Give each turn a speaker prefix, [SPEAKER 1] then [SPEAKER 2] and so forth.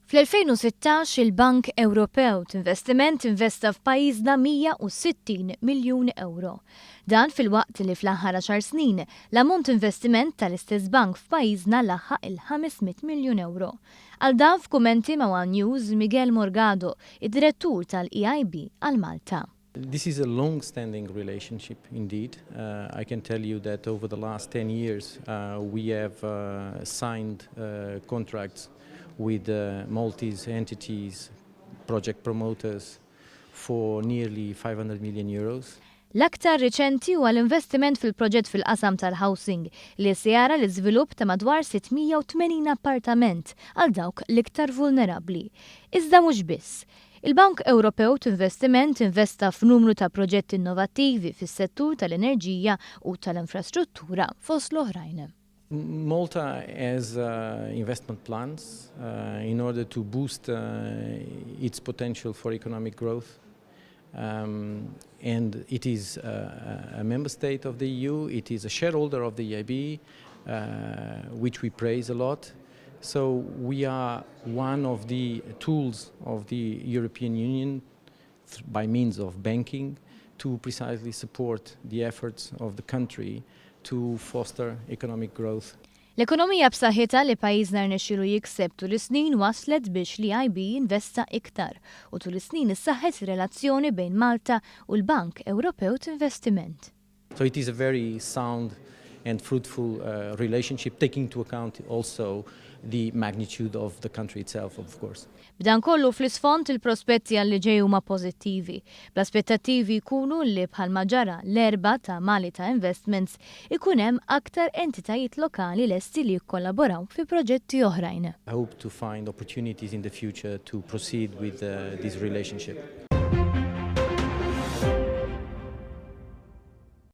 [SPEAKER 1] Fl-2016 il-Bank Ewropew t'Investiment investa f'pajjiżna 160 miljun ewro. Dan filwaqt li fl-aħħar għaxar snin l-ammont investiment tal-istess bank f'pajjiżna laħaq il-500 miljun ewro. Għal dan f'kummenti ma' One News Miguel Morgado, id-direttur tal-EIB għal Malta.
[SPEAKER 2] This is a long-standing relationship indeed. I can tell you that over the last 10 years we have signed contracts with Maltese entities, project promoters for nearly 500 million euros.
[SPEAKER 1] L-aktar riċenti huwa l-investiment fil-proġett fil-qasam tal-housing li se jara l-iżvilupp ta' madwar 680 appartament għal dawk l-iktar vulnerabbli. Iżda mhux biss. Il-Bank Ewropew t'Investiment investa f'numru ta' proġetti innovattivi fis-settur tal-enerġija u tal-infrastruttura fost l-oħrajn.
[SPEAKER 2] Malta has investment plans in order to boost its potential for economic growth. And it is a member state of the EU, it is a shareholder of the EIB, which we praise a lot. So we are one of the tools of the European Union by means of banking to precisely support the efforts of the country to foster economic growth.
[SPEAKER 1] L-ekonomija b'saħħitha li pajjiżna rnexxielu jikseb tul is-snin waslet biex l-EIB investa iktar u tul is-snin issaħħet relazzjoni bejn Malta u l-Bank Ewropew t'Investiment.
[SPEAKER 2] So it is a very sound and fruitful relationship, taking into account also the magnitude of the country itself, of course.
[SPEAKER 1] B'dan kollu fl-isfond, il-prospetti għal li ġej huma pożittivi. Bl-aspettattivi jkunu li bħalma ġara l-erba ta' Malita Investments ikun hemm aktar entitajiet lokali lesti li jikkollaboraw fi proġetti oħrajn.
[SPEAKER 2] I hope to find opportunities in the future to proceed with this relationship.